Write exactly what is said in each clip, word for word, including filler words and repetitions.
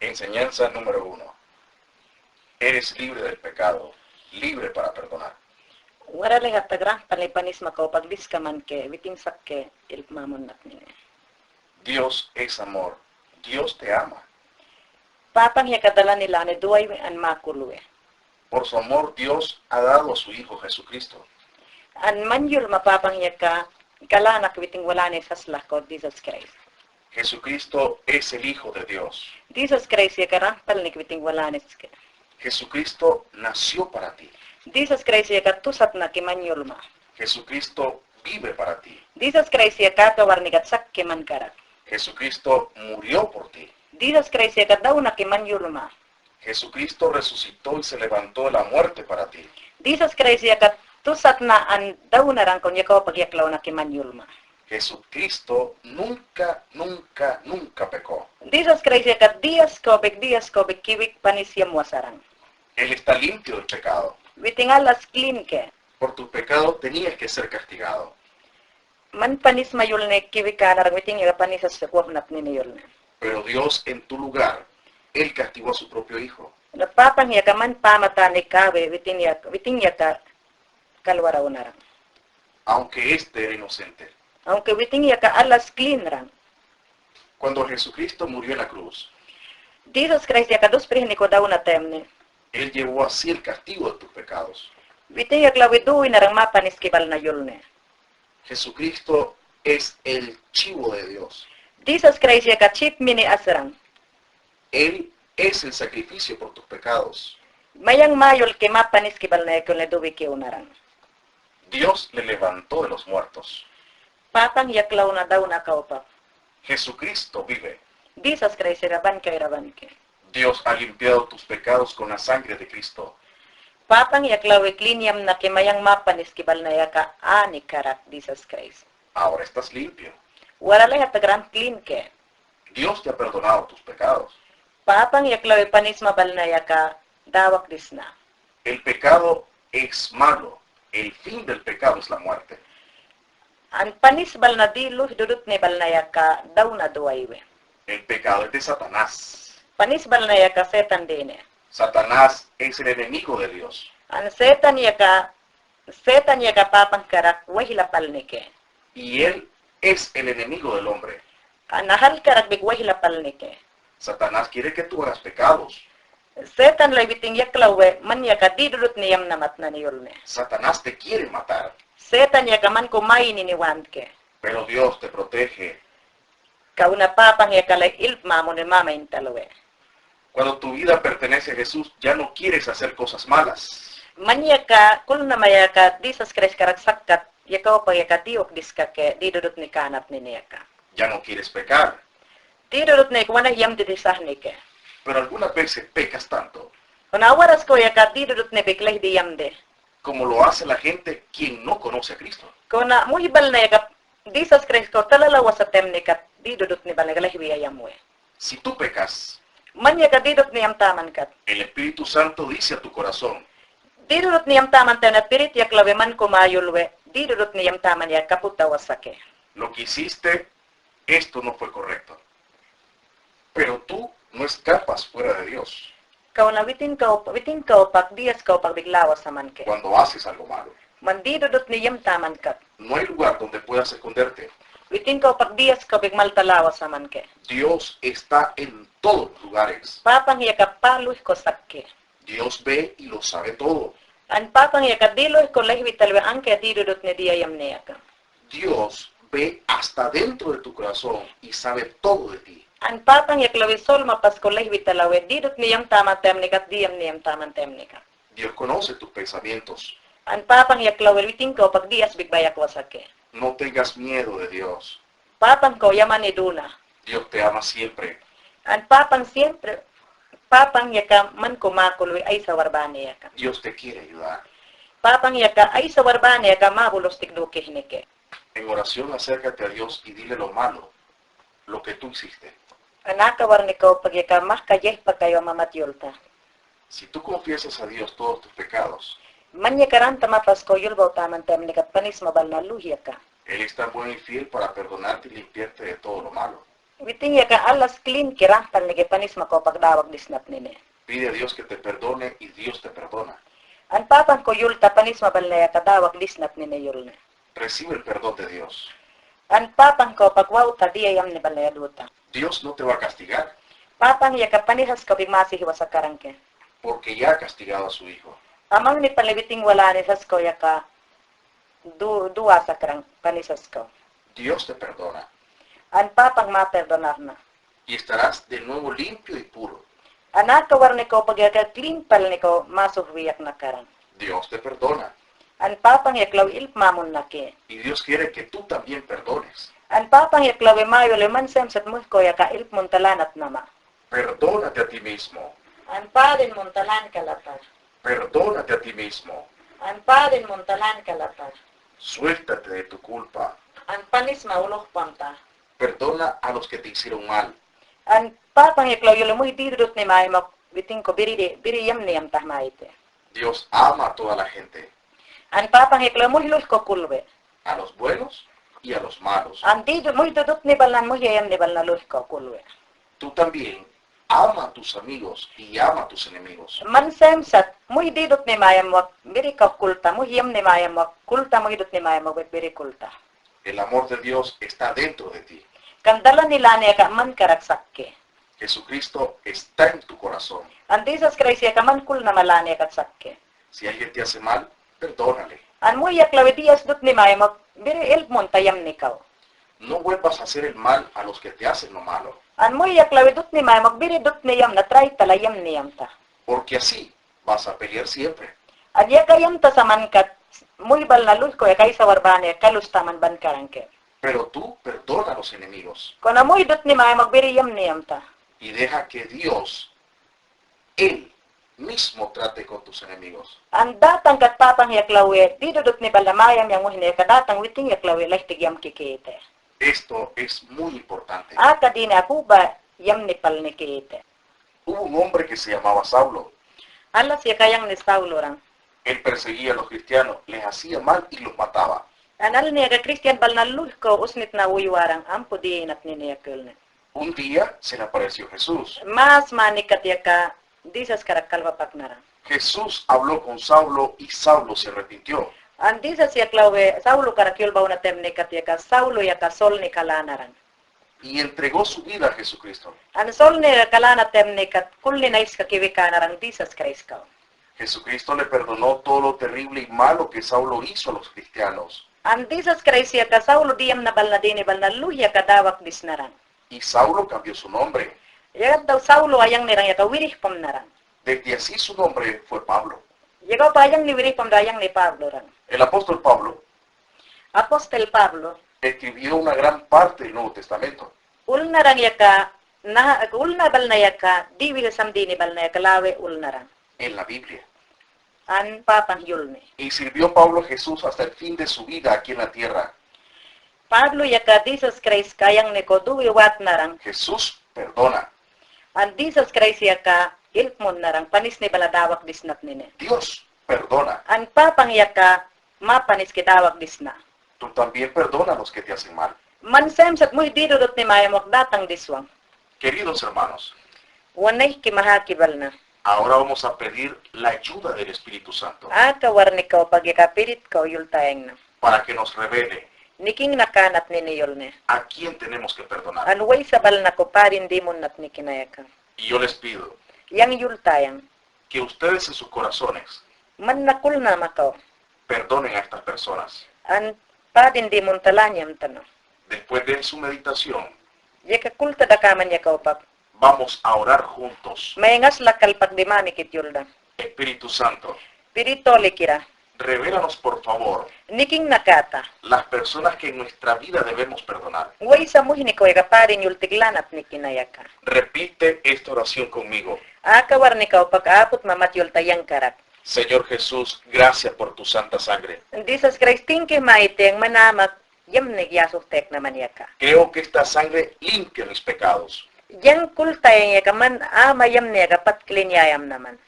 Enseñanza número uno. Eres libre del pecado, libre para perdonar. Wara ley hata gran pali panisma kau pagdiska manke, witin sakke ilp mamunat nine. Dios es amor. Dios te ama. Papan hiya kadalan ilane duwaywe an makulwe. Por su amor, Dios ha dado a su Hijo Jesucristo. An manyulma papan hiya ka galanak witin walanes aslako Jisas Kraist. Jesucristo es el Hijo de Dios. Jisas Kraist hiya ka rampalnik witin walanes ke. Jesucristo nació para ti. Jisas Kraist hiya ka tusatna ki manyulma. Jesucristo vive para ti. Jisas Kraist hiya ka kawarnikat sakke mankarak. Jesucristo murió por ti. Jisas Kraist hiya ka dawna ki manyulma. Jesucristo resucitó y se levantó de la muerte para ti. Jisas Kraist hiya ka tusatna an dawna rangkon yaka pagyaklawna ki manyulma. Jesucristo nunca, nunca, nunca pecó. Jisas Kraist hiya ka diyas kawbik, diyas kawbik kiwik panis yamwa sarang. Él está limpio del pecado. Witin alas klin ke. Por tus pecados tenías que ser castigado. Man panisma yulne kiwik kanarang witin yaka panis asfek wapnat nine yulne. Pero Dios en tu lugar, él castigó a su propio hijo. Na papan hiya ka man pamatane kawi witin hiya, witin hiya ka kalwaraw narang. Aunque este era inocente. Aunque witin hiya ka alas klin rang. Cuando Jesucristo murió en la cruz, Jisas Kraist hiya ka dusprihniko dawna taymne. Él llevó así el castigo de tus pecados. Witin yaklawi duwi narang ma panis kibalna yulne. Jesucristo es el chivo de Dios. Jisas Kraist hiya ka chip mini asrang. Él es el sacrificio por tus pecados. Mayang mayul ki ma panis kibalna yaka yulne duwi ki unarang. Dios le levantó de los muertos. Papan yaklawna dawna kawpa. Jesucristo vive. Jisas Kraist hiya ka banke, ira banke. Dios ha limpiado tus pecados con la sangre de Cristo. Papan yaklawi klin yamna ki mayang ma panis kibalna yaka ani karak Jisas Kraist. Ahora estás limpio. Wara ley hata gran klin ke. Dios te ha perdonado tus pecados. Papan yaklawi panisma balna yaka dawakdisna. El pecado es malo. El fin del pecado es la muerte. An panis balna di luh dudutne balna yaka dawna duwaywe. El pecado es de Satanás. Panis balna yaka Setan dine. Satanás es el enemigo de Dios. An Setan yaka, Setan yaka papan karak wehilapalnike. Y él es el enemigo del hombre. An ahal karak bik wehilapalnike. Satanás quiere que tú hagas pecados. Setan ley witin yaklawe man yaka di dudutne yamna matnani yulne. Satanás te quiere matar. Setan yaka man ko maini ni wantke. Pero Dios te protege. Kauna papan yaka ley ilp mamune mama intalwe. Cuando tu vida pertenece a Jesús, ya no quieres hacer cosas malas. Man yaka kulnama yaka Jisas Kraist karak sakkat, yaka opa yaka di okdiskake, di dudutne kanatnine yaka. Ya no quieres pecar. Di dudutne ka wanag yamdedi sahnike. Pero algunas veces pecas tanto. Kuna awaras ko yaka di dudutne bik lehbi yamde. Como lo hace la gente quien no conoce a Cristo. Kuna muhi balna yaka Jisas Kraist ko talalawa sa taymne kat di dudutne balna ka lehbi yayamwe. Si tú pecas, man yaka di dudutne yamtaman kat. El Espíritu Santo dice a tu corazón. Di dudutne yamtaman tayna Spirit yaklawe man ko mayulwe, di dudutne yamtaman yaka kaputawa sake. Lo que hiciste, esto no fue correcto. Pero tú no escapas fuera de Dios. Kauna witin ka op-, witin ka opak, Dios ka opak bik lawa sa manke. Cuando haces algo malo. Man di dudutne yamtaman kat. No hay lugar donde puedas esconderte. Witin ka opak Dios ka bik malta lawa sa manke. Dios está en todos los lugares. Papan yaka paluhko sakke. Dios ve y lo sabe todo. An papan yaka di luhko lehbi talwe anke di dudutne di yayamne yaka. Dios ve hasta dentro de tu corazón y sabe todo de ti. An papan yaklawi solma pasko lehbi talawe di dudutne yamtaman taymne kat, di yamne yamtaman taymne kat. Dios conoce tus pensamientos. An papan yaklawi witin ka opak Dios bik bayakwa sake. No tengas miedo de Dios. Papan ko yamane duna. Dios te ama siempre. An papan siempre, papan yaka man ko makulwi aysa warbane yaka. Dios te quiere ayudar. Papan yaka aysa warbane yaka mabulustik dukihnike. En oración, acércate a Dios y dile lo malo, lo que tú hiciste. An aka warne ka opak yaka mahka yehpakayo mamat yulta. Si tú confiesas a Dios todos tus pecados, man yaka ranta mapas ko yulbaw taman taymne kat panisma balna luh yaka. Él es tan bueno y fiel para perdonarte y limpiarte de todo lo malo. Witin yaka alas klin ki rangpal niki panisma ko pagdawak disnat nini. Pide a Dios que te perdone y Dios te perdona. An Papang ko yulta panisma balne yaka dawak disnat nini yulni. Recibe el perdón de Dios. An Papang ko pagwawta diya yamni balne yaduta. Dios no te va a castigar. Papang yaka panisas ko bi masi hiwa sakarangke. Porque ya ha castigado a su hijo. Amangni pali witin walanisas ko yaka du, duwa sakarang panisas ko. Dios te perdona. An Papang ma perdonarna. Y estarás de nuevo limpio y puro. An aka warni ko pag yaka klin pali ko masuhwi yak nakaran. Dios te perdona. An Papang yak lawi ilp mamun naki. Y Dios quiere que tú también perdones. An Papang yak lawi mayuli man semsat muhko yaka ilp muntalanat nama. Perdónate a ti mismo. An padin muntalan kalapar. Perdónate a ti mismo. An padin muntalan kalapar. Suéltate de tu culpa. An panisma uluhpamta. Perdona a los que te hicieron mal. An Papang yak lawi yuli muhi didudut ni mayamok witin ko biri, biri yamni yamta maite. Dios ama a toda la gente. An Papang yak lawi muhi luhko kulwi. A los buenos y a los malos. An didu, muhi dudut ni balna, muhi yamni balna luhko kulwi. Tú también ama a tus amigos y ama a tus enemigos. Man semsat, muhi didut ni mayamok biri ko kulta, muhi yamni mayamok kulta, muhi dudut ni mayamok biri kulta. El amor de Dios está dentro de ti. Kan dalan ni lani yaka man karak sakke. Jesucristo está en tu corazón. An Jisas Kraist yaka man kulnama lani yaka sakke. Si alguien te hace mal, perdónale. An muhi yak lawi diyas dut ni mayamok biri ilp munta yamni kaw. No vuelvas a hacer el mal a los que te hacen lo malo. An muhi yak lawi dut ni mayamok biri dut ni yamna, trai tala yamni yamta. Porque así vas a pelear siempre. An yaka yamta samankat muhi balna luhko yaka isa warbani yaka lustaman ban karangke. Pero tú perdona a los enemigos. Kuna muhi dut ni mayamok biri yamni yamta. Y deja que Dios, Él mismo trate con tus enemigos. An datang kat Papang yak lawi didudut ni balna mayam yang muhni yaka datang witin yak lawi laihtik yamki kite. Esto es muy importante. Aka dini apuba yamni palni kite. Hubo un hombre que se llamaba Saulo. Alas yaka yangni Sauloran. Él perseguía a los cristianos, les hacía mal y los mataba. An alni yaka kristian balna luhko usnit na uywaran, ampu diyaynatnini yaka yulni. Un día se le apareció Jesús. Mas manik kat yaka Jisas karak kalwapaknaran. Jesús habló con Saulo y Saulo se arrepintió. An Jisas yak lawi Saulo karak yulbaw na temni kat yaka Saulo yaka solni kalanaran. Y entregó su vida a Jesucristo. An solni kalana temni kat kulni na iska kiwi kanaran Jisas Kraist kaw. Jesucristo le perdonó todo lo terrible y malo que Saulo hizo a los cristianos. An Jisas Kraist yaka Saulo diyamna balna dini balna luhya ka dawak disnaran. Y Saulo cambió su nombre. Yaka daw Saulo ayangniran yaka wirihpamnaran. Desde así su nombre fue Pablo. Yaka pa ayangni wirihpamda ayangni Pabloran. El apóstol Pablo Apóstol Pablo. Escribió una gran parte del Nuevo Testamento. Ulnaran yaka, na, ulna balna yaka, diwi sasam dini balna yaka lawi ulnaran. En la Biblia. An Papang yulni. Y sirvió Pablo a Jesús hasta el fin de su vida aquí en la tierra. Pablo yaka Jisas Kraist ka ayangni ko duwi watnaran. Jesús perdona. An Jisas Kraist yaka ilkmun naran, panis ni bala dawak disnat nini. Dios perdona. An Papang yaka mapanis ki dawak disna. Tú también perdona a los que te hacen mal. Man semsat muhi didudut ni mayamwak datang diswang. Queridos hermanos, wan ehki mahaki balna. Ahora vamos a pedir la ayuda del Espíritu Santo. Aka warni kaw pagga ka Spirit kaw yultayangna. Para que nos revele. Niking na kanat nini yulni. A quién tenemos que perdonar. An waysa balna ko padin dimunnat niki na yaka. Y yo les pido. Yang yultayang. Que ustedes en sus corazones. Man na kulnama kaw. Perdonen a estas personas. An padin dimunta lani amtana. Después de su meditación. Yaka kulta dakaman yaka upak. Vamos a orar juntos. Mayangas lakal pakdimamikit yulda. Espíritu Santo. Spirit Holy kira. Revélanos, por favor. Niking na kata. Las personas que en nuestra vida debemos perdonar. Waysa muhni kaw yaka padin yultik lanat niki na yaka. Repite esta oración conmigo. Aka warni kaw pak aput mamat yultayang karak. Señor Jesús, gracias por tu santa sangre. Jisas Kraist, tingki mayteng man amak yamni yasuhtayakna man yaka. Creo que esta sangre limpia mis pecados. Yang kultayang yaka man ama yamni yaka pat klin yayamna man.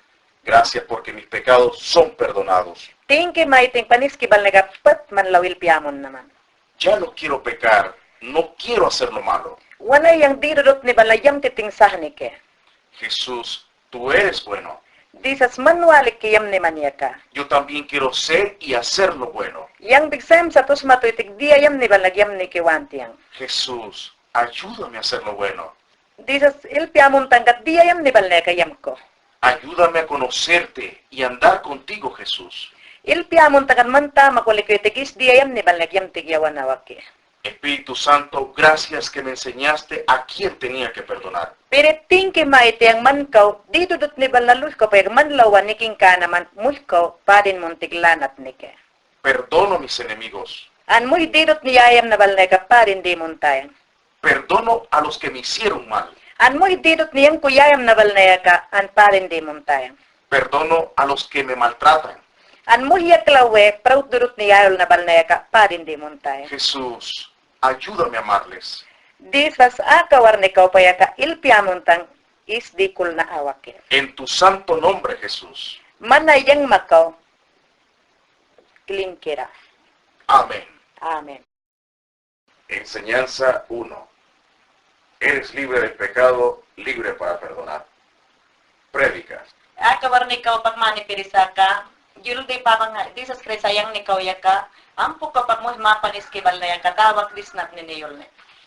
Gracias porque mis pecados son perdonados. Tingki mayteng panis ki balna yaka pat man lawil piyamunna man. Ya no quiero pecar, no quiero hacer lo malo. Wan a yang didudutni bal na yamtiting sahnike. Jesús, tú eres bueno. Jisas, man walik ke yamni maniyaka. Yo también quiero ser y hacer lo bueno. Yang biksa em sa tusmatuitik diya yamni bal na yamnike wantiyan. Jesús, ayúdame a hacer lo bueno. Jisas, ilpi amuntan kat diya yamni bal niyaka yamko. Ayúdame a conocerte y andar contigo, Jesús. Ilpi amuntan kat man tama kulikiwitik jis diya yamni bal niyaka yamtik yawan awaki. Espíritu Santo, gracias que me enseñaste a quién tenía que perdonar. Spirit tingki, mayte yang man kao didudutni bal na luhiko payag man lawa nikin kanaman muhko padin muntik lanatnike. Perdono mis enemigos. An muhi didutni yayamna bal niyaka padin di muntayan. Perdono a los que me hicieron mal. An muhi didutni yangko yayamna bal niyaka an padin di muntayan. Perdono a los que me maltratan. An muhi yaklawe praw dudutni yayulna bal niyaka padin di muntayan. Jesús, ayúdame a amarles. Jisas, aka warni kao payaka ilpi amuntan jis dikulna awaki. En tu santo nombre, Jesús. Man a yang makau klinkira. Amén. Amén. Enseñanza uno. Eres libre del pecado, libre para perdonar. Prédica. Aka warni kao pak mani pirisaka, yuldi pabang Jisas Kraist a yangni kao yaka, ampuko pak muhi mapaniski bal niyaka dawak disnatnini yulni.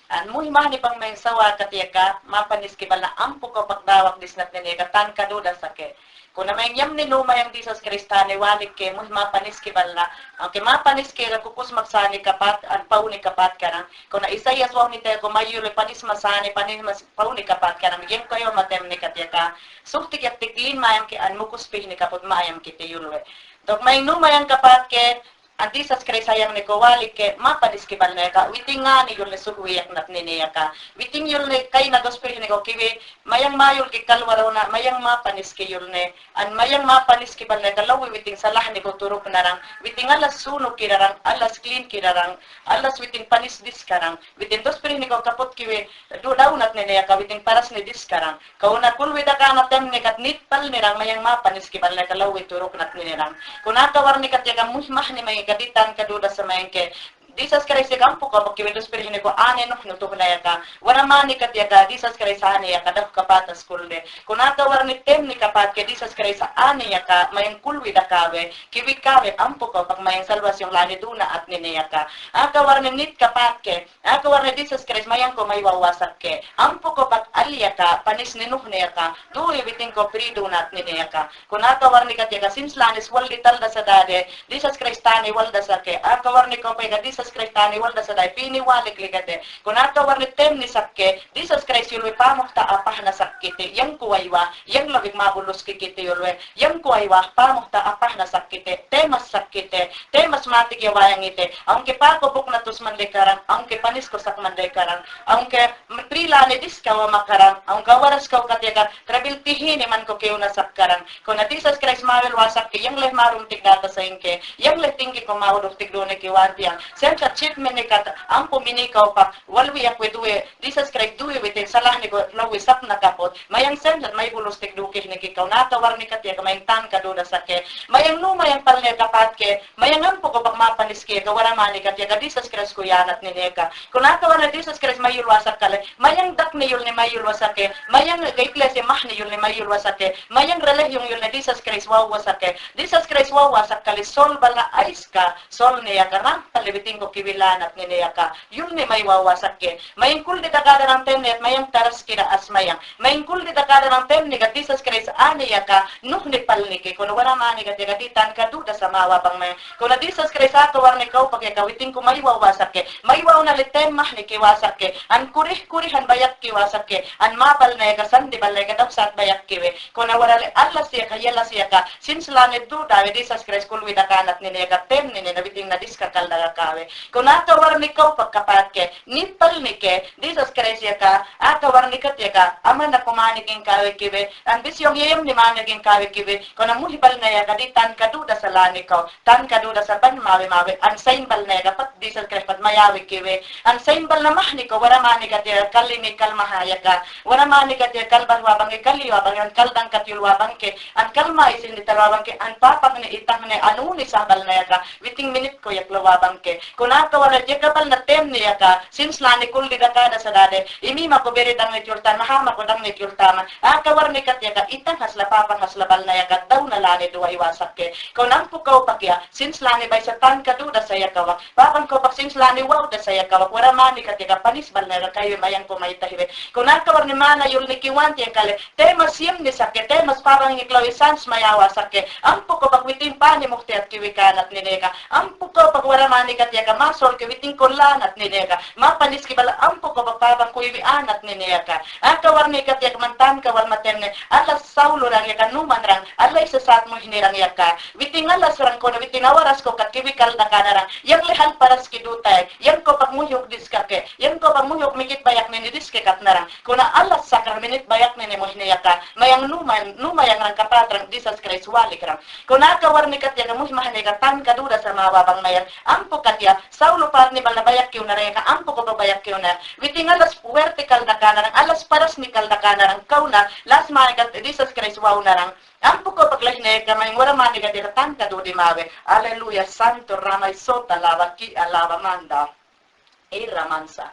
An muhi mahni pang mayang sawa kat yaka mapaniski bal na ampuko pak dawak disnatnini yaka tanka duda sake. Kuna mayang yamni nu mayang Jisas Kraist tani walik ke muhi mapaniski bal na, aunque mapaniski ka kukus maksani kapat, an pauni kapat karang. Kuna Isaías wawni teko mayul panisma sani, panisma pauni kapat karang. Yangko yo matemni kat yaka. Suktik yaktik lin mayam ke an mukus pihni kaput mayam ke te yulwe. Dok mayang nu mayang kapat ke, an Jisas Kraist a yangni ko walik ke, mapaniski bal niyaka, witing ani yulni suhwi yaknatnini yaka. Witing yulni kaina dos pihni ko kiwi, mayang mayul ke kalwarona, mayang mapaniski yulni. An mayang mapaniski bal niyaka lawwi witing salahni ko turuknarang, witing alas sunu kirarang, alas klin kirarang, alas witing panis diskarang, witing dos pihni ko kaput kiwi, du dawnatnini yaka witing parasni diskarang. Kauna kulwi dakana temni kat nit palnirang mayang mapaniski bal niyaka lawwi turuknatnirang. Kuna aka warni kat yaka muhi mahni mayang ka ditan ka duda sa mayang ke. Jisas Kraist yaka ampuko pak kiwi dos pihni ko ani nuhni tuhna yaka. Wara mani kat yaka Jisas Kraist ani yaka dahuk kapatas kulde. Kuna aka warni temni kapat ke Jisas Kraist ani yaka mayang kulwi dakawe. Kiwi kawe ampuko pak mayang salvación lani duna'atnini yaka. Aka warni nit kapat ke. Aka warni Jisas Kraist mayang ko maywawa sakke. Ampuko pak ali yaka, panisni nuhni yaka, duwi witing ko pridunatnini yaka. Kuna aka warni kat yaka sinslani swaldi talda sadade, Jisas Kraist tani walda sakke. Aka warni ko payga Jisas Kraist tani walda sadade, pini walik likate. Kuna aka warni temni sakke, Jisas Kraist yulwi pamuhta apahna sakkite, yangko waywa, yang lawik mabulus kikite yulwi, yangko waywa, pamuhta apahna sakkite, temas sakkite, temas matik ya wayang ite, aunque pako buknat usman de karang, aunque panisko sakman de karang, aunque prilani diska wama karang, aunque waras kao kat yaka, trabil tihini man ko keuna sak karang. Kuna Jisas Kraist mawil wasak ke, yang leh marum tik data saingke, yang leh tingki ko mawduk tik duni ki wantiang, semsa chip mini kat, ampu mini kao pak, walwi yakwe duwe, Jisas Kraist duwi witing salahni ko lawwi sapna kaput, mayang semsa maybulus tik dukihni ki kauna aka warni kat yaka mayang tanka duda sake, mayang nu mayang palne kapat ke, mayang ampuko pak mapaniski yaka wara mani kat yaka Jisas Kraist kuyanatnini yaka. Kuna aka warni Jisas Kraist mayul wasak kale, mayang dakni yulni mayul wasake, mayang ga iglesia mahni yulni mayul wasake, mayang relihiyon yulni Jisas Kraist wawa sake, Jisas Kraist wawa sak kale sol bala aiska, solni yaka rampal witing ko kiwi lanatnini yaka. Yulni maywawa sakke. Mayang kuldi dakadarang temni kat mayang taraskira as mayang. Mayang kuldi dakadarang temni kat Jisas Kraist ani yaka nuhni palnike. Kuna wara mani kat yaka ditan ka duda sa mawa bang mayang. Kuna Jisas Kraist aka warni kao pak yaka witing ko maywawa sakke. Maywawa na le tem mahnike wasakke. An kurih kurihan bayakki wasakke. An mapalne yaka sandi balne yaka dapsat bayakki we. Kuna wara le alas yaka yalas yaka. Sinslani duda we Jisas Kraist kulwi dakanatnini yaka temnini na witing na diska kal daka kawe. Kuna aka warni kao pak kapat ke, nit palnike, Jisas Kraist yaka, aka warni kat yaka, amana ko mani kin kawe kiwe, an bisiyong yeyem ni mani kin kawe kiwe, kuna muhi balne yaka ditan ka duda sa lani kao, tanka duda sa ban mawe mawe, an sain balne yaka pat Jisas Kraist pat mayawe kiwe, an sain balna mahni ko wara mani kat yaka, kalimi kalmaha yaka, Wara mani kat ya kalbat wa bangke, kali wa bangke, an kaldang kat yul wa bangke, an kalma isin di tal wa bangke, an papang ni itang ni anu ni sahbal na yaka, witing minit ko yak lo wa bangke. Kuna aka warne jekabal na tem ni yaka, sinslani kul di dakada sadade, imi mako beri dang ni yultan, maha mako dang ni yultaman. Aka warne kat yaka, itang hasla papang hasla bal na yaka, daw na lani duwa iwa sakke. Kuna ampu ko pak ya, sinslani bay sa tan ka duda saya kawak. Papang ko pak sinslani waw da saya kawak. Wara mani kat yaka panis bal na yaka kayu mayang ko mayta hiwe. Kuna aka warne mana yul ni kiwan tiya kale. Tema siem ni sakke, tema spabang ni klawi sans mayawa sakke. Ampu ko pak witing pani mukti at kiwi kanat ni neka. Ampu ko pak wara mani kat yaka masol ke witing ko lanat ni neka. Ma panis ki bala ampu ko pak papang kuwi anat ni neka. Aka warne kat yaka mantan ka wal maten ne. Ala Saulu rang yaka numan rang. Ala isa sat muhni rang yaka. Witing ala sarang kona witing awaras ko kat kiwi kal dakana rang. Yang lehal paras ki dutay. Yang ko pak muhyuk diska ke. Yang ko pak muhyuk mikit bayak nini diske kat narang. Kuna ala sakar minit bayak nini muhni yaka. Mayang numan, numayang rang kapat rang Jesus Christ walik rang. Kuna aka warne kat yaka muhmahne ka tan ka duda sama wa bang mayang. Ampu kat ya, Saulu pat ni bala bayak kiw narang yaka ampu ko bayak kiw na. Witing alas vertikal dakana rang, alas paras ni kal dakana rang kaw na, las mani kat Jesus Christ waw narang. Ampu ko paklahne ka mayang wara mani kat yaka tan ka dudi mawe. Aleluya, santo ramay sota lawa ki alawa manda. Ira mansa.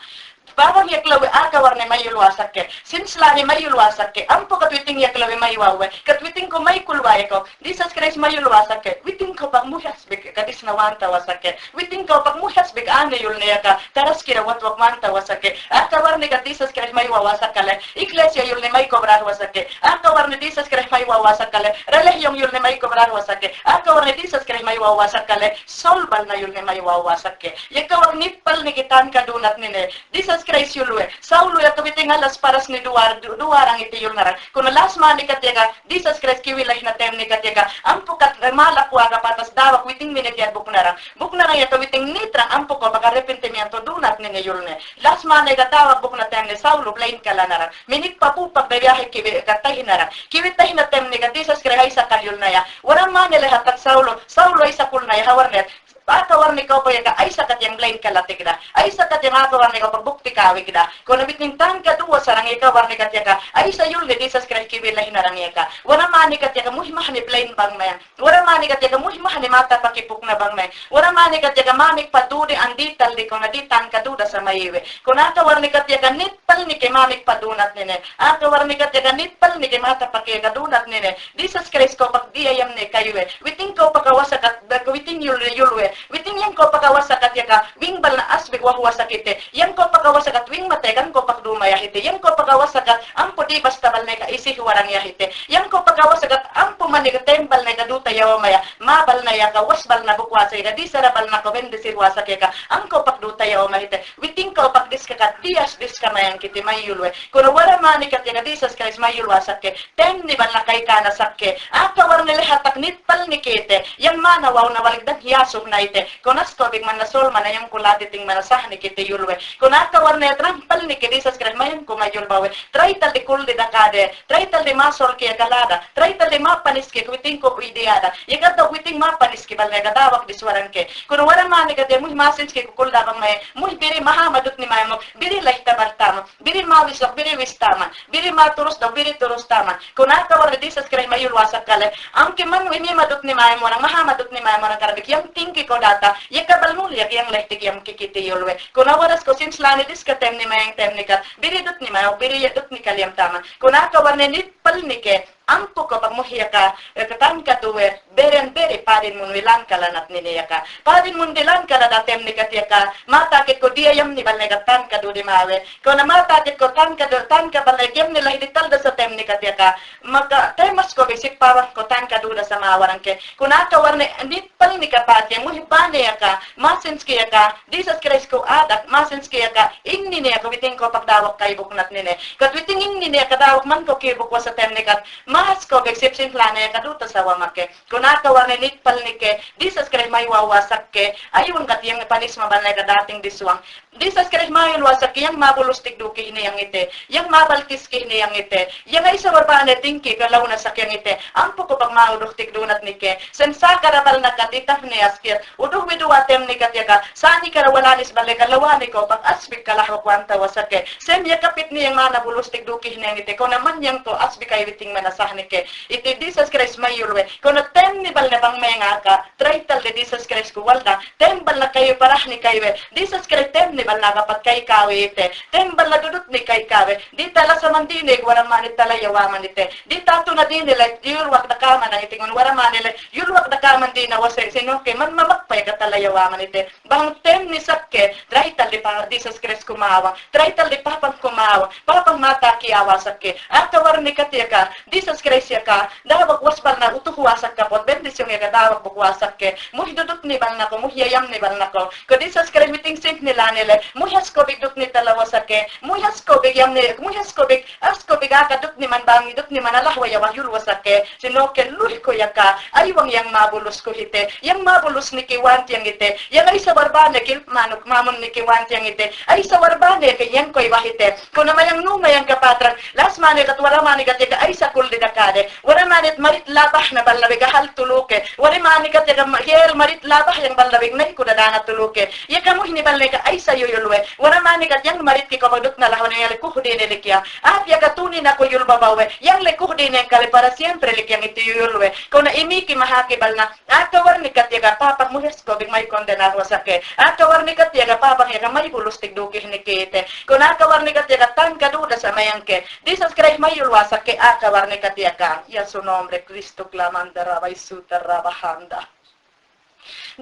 Papang yak lawi aka warne mayul wa sakke. Sinslani mayul wa sakke. Ampu kat witing yak lawi may wawe. Kat witing ko may kul wa yako. Jesus Christ mayul wa sakke. Witing ko pak muhas bik kadis na wanta wa sakke. Witing ko pak muhas bik ane yul ne yaka. Taras kira wat wak wanta wa sakke. Aka warne kat Jesus Christ may wa wa sakkale. Iglesia yul ne may kobrar wa sakke. Aka warne Jesus Christ may wa wa sakkale. Relihiyon yul ne may kobrar wa sakke. Aka warne Jesus Christ may wa wa sakkale. Sol bal na yul ne may wa wa sakke. Yaka wak nit pal ni ki tan ka dunat nine. Jesus Christ yulwe. Saulu yaka witing alas paras ni duwar, du-, duwarang iti yul narang. Kuna las mani kat yaka, Jesus Christ kiwi lahina tem ni kat yaka. Ampu kat malak wa ka patas dawak witing minit ya buk narang. Buk narang yaka witing nit rang ampu ko pak arrepentimiento dunat nine yul ne. Las mani ka dawak buk na tem ni Saulu blain kala narang. Minit papupak da biyahe kiwi ka tahina rang. Kiwi tahina tem ni ka Jesus Christ ay sakal yul naya. Wara mani leha kat Saulu, Saulu ay sakul naya hawar net. Aka warne ko pak yaka ay sakat yang blain kalatik da. Ay sakat yang aka warne ko pak bukti kawik da. Kuna witing tan ka duwa sarang yaka warne kat yaka. Ay sa yul ni Jesus Christ kiwi lahina rang yaka. Wara mani kat yaka muhmahne blain bang mayang. Wara mani kat yaka muhmahne mata pakipuk na bang mayang. Wara mani kat yaka mamik padudi an dital di kuna di tan ka duda sama iwe. Kuna aka warne kat yaka nit pal ni ke mamik padunat nine. Aka warne kat yaka nit pal ni ke mata pake ka dunat nine. Jesus Christ ko pak diya yam ne kayuwe. Witing ko pak awasa kat, witing yul, yulwe. Witing yang ko pak awasa kat yaka. Wing bal na asbik wah wasa kite. Yang ko pak awasa kat wing mate kan ko pak duma ya hite. Yang ko pak awasa kat ampu di basta bal ne ka isi huwarang ya hite. Yang ko pak awasa kat ampu mani ka tem bal ne ka duta yawa maya. Ma bal na yaka was bal na buk wasa yaka. Di sara bal na ko bendisir wasa keka. Ang ko pak duta yawa ma hite. Witing ko pak diska kat diyas diska mayang kiti mayul we. Kuna wara mani kat yaka Jesus Christ mayul wa sakke. Tem ni bal na kay kana sakke. Aka warne lehatak nit pal ni kite. Yang mana waw na walik dan hiyasu na ite. Kuna skobik mana sol mana yang kulati ting mana sah ni kite yul we. Kuna aka warne tram pal ni ke Jesus Christ mayang ko mayul bawe. Try tal di kul di dakade. Try tal di masol ke yaka lada. Try tal di mapanis ke witing ko idea da. Yaka ta witing mapanis ke bal na yaka dawak di swaran ke. Kuna wara mani kat ya muhi masins ke kukul dabang maye. Muhi biri maha madut ni maye mok. Biri lahita bartama. Biri ma wisok, biri wistama. Biri ma turus da, biri turus tama. Kuna aka warne Jesus Christ mayul wa sakkale. Amke man wini madut ni maye morang, maha madut ni maye morang karabik yang tingki ko data. Yaka bal mul yak yang lehtik yang kikiti yul we. Kuna waras ko sins lani diska tem ni mayang tem ni kat. Biri dut ni maye, biri ya dut ni kaliam tama. Kuna aka warne nit pal ni ke. Ampu ko pak muhi yaka, e, katan katuwe, beren beri padin mun wilan kala nat nini yaka. Padin mun dilan kala datem ni kat yaka, mata kit ko diya yam ni bal ne katan kadu di mawe. Ko na mata kit ko tan kadu, tan ka bal ne yam ni lahi di tal da sa tem ni kat yaka. Maka temas ko bisik pawan ko tan kadu da sa mawarang ke. Kuna aka warne nit pal ni ka pat ya muhi bane yaka, masins ke yaka, Jesus Christ ko adak, masins ke yaka, ingni ne yaka witing ko pak dawak kay buknat nine. Kat witing ingni ne yaka dawak man ko kibuk wasa tem ni kat, Mahasko bek sipsin lane ka duta sawa make. Kuna aka warne nitpalnike, Jisas Kraist mayuwawa sakke, aywan kat yang panisma balne ka dating diswang. Jisas Kraist mayuwawa sakke, yang mabulustik du kihne yang ite, yang mabaltis kihne yang ite, yang aysa warbane tingki ka lawna sak yang ite, ampo ko pagmauduhtik dunat nike, sen sakara balna kat itahne askit, uduh widuwa temni kat yaka, sani kara walanis balne ka lawani ko pag asbik ka lahwa kwanta wasake, sem yakapitni yang mana bulustik du kihne yang ite, kona manyang ko asbik ay witing mana sahnike, iti Jisas Kraist mayulwe, kona temni balne bang menga ka, traital de Jisas Kraist ku walda, tem balna kayu parahni kaywe, Jisas Kraist temni balna ka pat kay kawe ite, tem balna dudutni kay kawe, dita lasa man dine wara mani tala yawa man ite, dita tuna dine le, yulwak dakaman ang itingun wara mani le, yulwak dakaman dina wase, sinoke man mamakpay ka tala yawa man ite, bang temni sakke, traital de pa, Jisas Kraist ku mawang, traital de papang ku mawang, papang mata kiyawa sakke, aka warne kat yaka, Jisas Kraist yaka, dawak was balna utuh wasak ka pot, bendisyon yaka dawak buk wasakke, muh dudutni balna ko, muh yayamni balna ko, ko Jisas Kraist witing singni lane le, muh asko bik dutni tala wasake, muh asko bik yamni, muh asko bik, asko bik aka dutni man bang, dutni man alahwa yawa yul wasake, sinoke luh ko yaka, aywang yang mabulus ko hite, yang mabulus niki want yang ite, yang aysa warbane kil manuk mamun niki want yang ite, aysa warbane ke yang koy wahite, Kona mayang nu mayang ka patran, las mani kat wara mani kat yaka aysa kuldi dakade, wara mani marit labah na balna bek ahal tuluke, wara mani kat yaka ma-, yel marit labah yang balna bek nai kuda dana tuluke, yaka muhni balne ka aysa yuyulwe, wara mani kat yang marit ki ko pagdut na lahwa na yang le kuh dine likya, ap yaka tuni na ko yul babawe, yang le kuh dine kale para siempre likyang iti yuyulwe, kona imi ki mahake balna, Aka warne kat yaka papang muh asko bik may kondenar wasake. Aka warne kat yaka papang yaka may bulustik du kihne kite. Kona aka warne kat yaka tangka duda sa mayang ke. Jisas Kraist mayul wasake aka warne kat yaka. Ya su nombre Kristu klamanda raba isuta raba handa.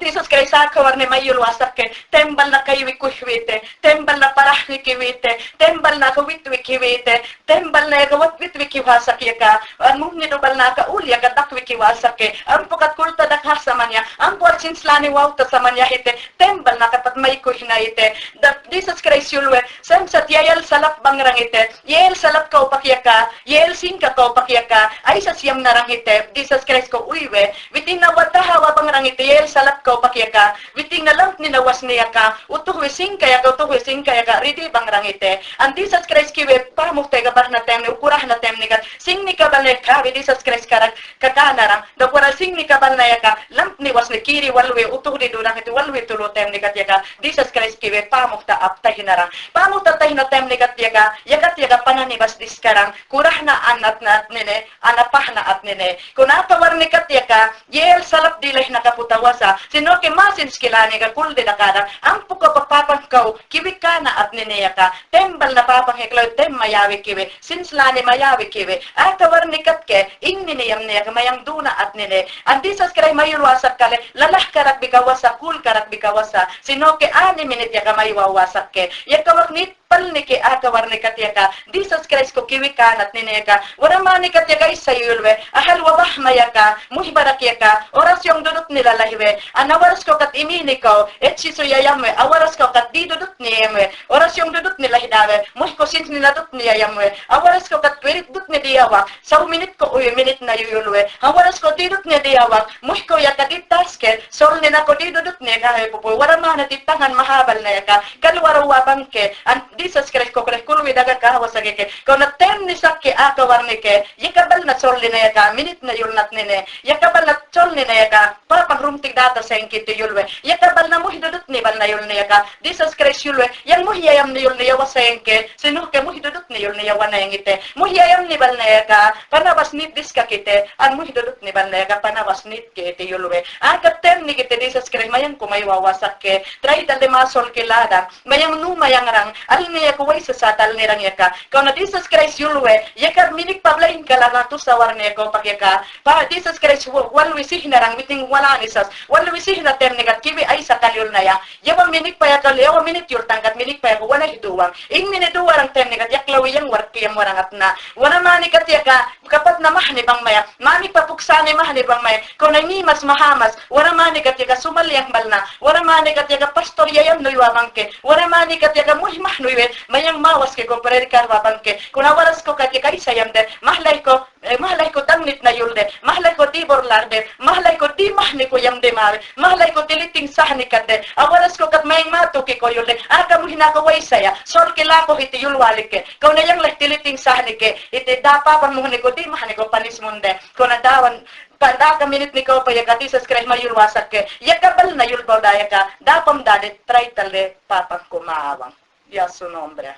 Jisas Kraist aka warne mayul wasake. Tem balna kaywi kuhwite. Tem balna parahni kiwite. Tem balna kawitwi kiwite. Tem balna yaka watwitwi kiwasak yaka, an muhni du balna ka ul yaka dakwiki wasake, ampo kat kulta dakha samanya, ampo sinslani wawta samanya hite, tem balna ka pat mayku hina ite, da Jisas Kraist yulwe, sem sat yayal salap bangrang ite, yayal salap kaupak yaka, yayal singka kaupak yaka, aysa siyam narang hite, Jisas Kraist ko uywe, witing na wataha wa bangrang ite, yayal salap kaupak yaka, witing na lamp nina wasne yaka, utuhwe singka yaka, utuhwe singka yaka, ridi bangrang ite, An Jisas Kraist kiwe pamuhta yaka barhna temne, ukurahna temne kat, singni ka balna yaka, wi Jisas Kraist karak, kakanarang, da wara singni ka balna yaka, lamp ni wasne kiri walwe, utuh di durang iti walwe tulu temne kat yaka, Jisas Kraist kiwe pamuhta ap tahinarang. Pamuhta tahina temne kat yaka, yakat yaka panani bas diskarang, kurahna anat nat nene, anapahna at nene. Kona aka warne kat yaka, yel salap dileh na kaputawasa, sino ke masin skilane ka kulde dakada, ampo ko papapang kau, kiwikana at nene yaka, tem balna papang heklaw tem mayawe kiwe, sinslane mayawe kiwe, aka warne kat ke, ingni ne yamne yaka mayang duna at nene. An Jisas Kraist mayul wasak kale, lalah karak bikawasa, kul karak bikawasa, sino ke ani minit yaka mayul wasak ke, yaka waknit Palnike aka warne kat yaka, Jisas Kraist ko kiwikan at nene yaka, wara mane kat yaka isa yuyul we, ahal wabah ma yaka, muhi barak yaka, orasyong dudut ni lalahi we, an awaras ko kat imini ko, et sisu yayam we, awaras ko kat di dudut ni yayam we, orasyong dudut ni lahida we, muhi ko sins ni nadut ni yayam we, awaras ko kat wirit dut ni diyawak, Saw minit ko uyu minit na yuyul we. Awaras ko di dut ni diyawak. Muhi ko yaka di taske. Sol ni na ko di dudut ni yaka he pupu. Wara mane ti tangan mahabal na yaka. Kal wara wa bangke. An Jisas Kraist ko kre kulwi daga ka wasake ke. Kona tem ni sakke aka warnike. Yaka bal na sol ni na yaka. Minit na yul nat nene. Yaka bal na sol ni na yaka. Papang rumtik data sengki ti yul we. Yaka bal na muhi dudut ni bal na yul ni yaka. Jisas Kraist yul we. Yang muhi yayam ni yul ni yawa sengke. Sino ke muhi dudut ni yul ni yawa na yang ite. Muhi yayam ni bal na yaka, panabas nit diska kite, an muhi dudut ni bal na yaka, panabas nit ke ite yul we. Aka tem ni kite Jisas Kraist mayang ko mayuwawasak ke, trai dal de masol ke lada, mayang nu mayang rang, al ni yaka way sasat al ni rang yaka. Kona Jisas Kraist yul we, yaka minik pablain ka lada tu sawar ni yaka opak yaka. Pa Jisas Kraist wa-, wal wisih na rang witing wala ni sas, wal wisih na tem ni kat kiwi ay sakal yul na ya. Yawa minik pa yaka, yawa minit yul tangkat minik pa yaka, wala hiduwang. Ing mini duwa rang tem ni kat yaklawi yang warki yang warang atna. Wara mane kat yaka, kapatna mahni bang maya, mami papuksani mahni bang maya, kaw na ini mas mahamas, wara mani katiya ka sumaliyang balna, wara mani katiya ka pastor yayan nuywa bangke, wara mani katiya ka muhimah nuywe, mayang mawas ke ko predicar wa bangke, kuna waras ko katiya ka isa yamde, mahlay ko, eh, mahlay ko tangnit na yulde, mahlay ko di borlarde, mahlay ko di mahni ko yamde mawe, mahlay ko tiliting sahni katde, a waras ko kat mayang matuki ko yulde, aka muhina ko waysaya, sol ke lako hiti yulwalike, kaw na yang leh tiliting sahni ke, iti da papa muhni ko di mahni ko panis munde, kaw na dawan, pa da ka minit ni ko pa yaka Jesus Christ mayulwasak ke, yaka bal na yulbaw da yaka, da pam da de, traital de, papang ko mawang. Ya su nombre.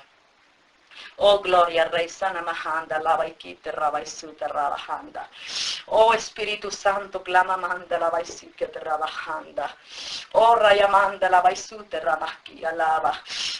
Oh, gloria, Rey, sana mahanda, lava y kite, raba y sute, rabahanda. Oh, Espíritu Santo, clama manda, lava y sike, rabahanda. Oh, raya manda, lava y sute, rabahki, alaba.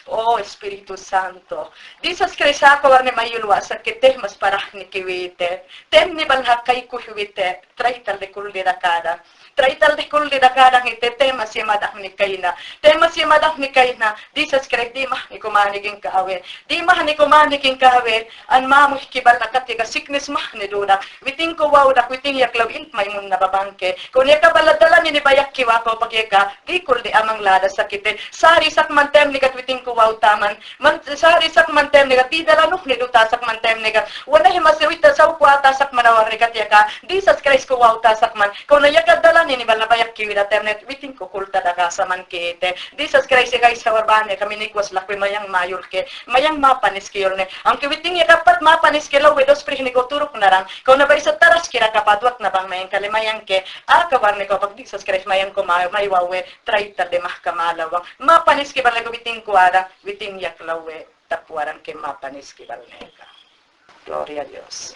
Oh, Espíritu Santo. Jesus Christ, ako warne mayulwasak ke tehmas parahni kiwite. Tehni bal hakai kuhwite. Traital de kulde dakada. Traital de kulde dakada hite, tehmas yemadahni kaina. Tehmas yemadahni kaina. Jesus Christ di mahni ko mani kin kawe. Di mahni ko mani kin kawe. An mamuhki bal na katiya ka sickness mahni duda. Witing ko wawdak, witing yaklaw ilk maymun na babangke. Kaw na yaka bal dalan ini bayakki wa ko pakyaka. Di kulde amang lada sakite. Sari sakman tehni kat witing ko waw taman. Man, sari sakman tehni kat, di dalanuk ni duta sakman tehni kat. Wana hima se wita saw kuwata sakman awar ni katiya ka. Jesus Christ ko wawta sakman. Kaw na yaka dalan ini bal na bayakki wida tehni witing ko kulta daga saman kite. Jesus Christ ka isa war bane kami nikwas lakwe mayang mayul ke. Mayang mapanis ke yul ne. Angke witing yaka pat mapanis ke lawe dos prihni ko turuk narang. Kaw na ba isa taras kira ka pat wak na bang mayang kali mayang ke. Aka warne ko pag Jesus Christ mayang ko ma-, maywawe. Traital de mahka malawang. Mapanis ke bal ne ko witing kuwada. Witing yaklawe. Tapuaran ke mapanis ke bal ne ka. Gloria a Dios.